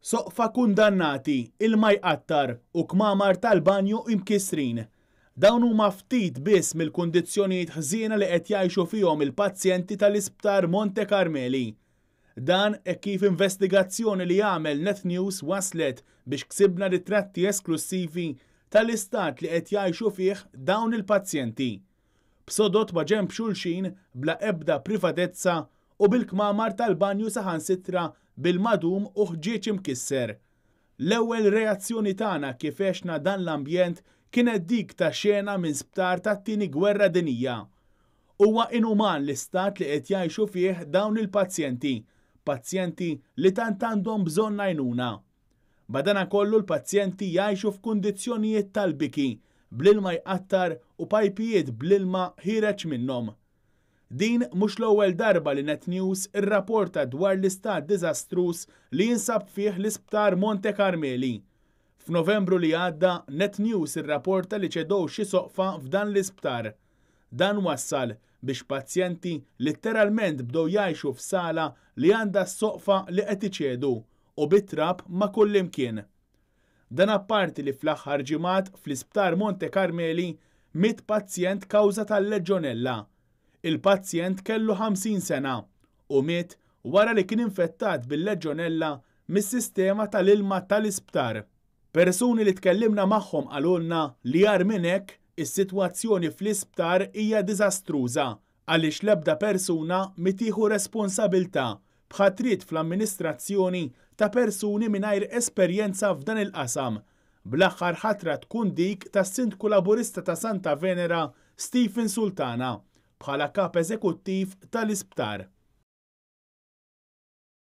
Soqfa kundannati, ilma jqattar u kmamar tal-banju imkissrin. Dawn huma ftit biss mill-kundizzjonijiet ħżiena li qed jgħixu fihom il-pazjenti tal-Isptar Monte Carmeli. Dan hekk kif investigazzjoni li għamel Net News waslet biex ksibna ritratti esklussivi tal-istat li qed jgħixu fih dawn il-pazjenti. B'sodod ma' ġenb xulxin bla ebda privatezza u bil-kmamar tal-banju saħansitra bil-madum u ħġieġ imkisser. L-ewwel reazzjoni tagħna kif għexna dan l-ambjent kienet dik ta' xena minn sptar tat-Tieni Gwerra Dinjija. Huwa inuman l-istat li qed jgħixu fih dawn il-pazjenti, pazjenti li tant għandhom bżonn għajnuna. Madanakollu l-pazjenti jgħixu f'kundizzjonijiet tal-biki, bl-ilma jqattar u pajpijiet bl-ilma ħiereġ minnhom. Din mhux l-ewwel darba li Net News irraporta dwar l-istat diżastruż li jinsab fih l-Isptar Monte Carmeli. F'Novembru li għadda, Net News irraporta li ċedew xi soqfa f'dan l-isptar. Dan wassal biex pazjenti litteralment bdew jgħixu f'sala li għandha s-soqfa li qed iċedu u bit-trab ma' kullimkien. Dan apparti li fl-aħħar ġimgħat fl-Isptar Monte Carmeli miet pazjent kawża tal-leġjonella. Il-pazjent kellu 50 sena u miet wara li kien infettat bil-leġjonella mis-sistema tal-ilma tal-isptar. Persuni li tkellimna magħhom qalulna li agħar minn hekk, is-sitwazzjoni fl-isptar hija diżastruża għaliex l-ebda persuna mi tieħu responsabilità b'ħatriet fl-amministrazzjoni ta' persuni mingħajr esperjenza f'dan il-qasam, bl-aħħar ħatra tkun dik tas-Sindku Laburista ta' Santa Venera Stephen Sultana bħala Kap Eżekuttiv tal-isptar.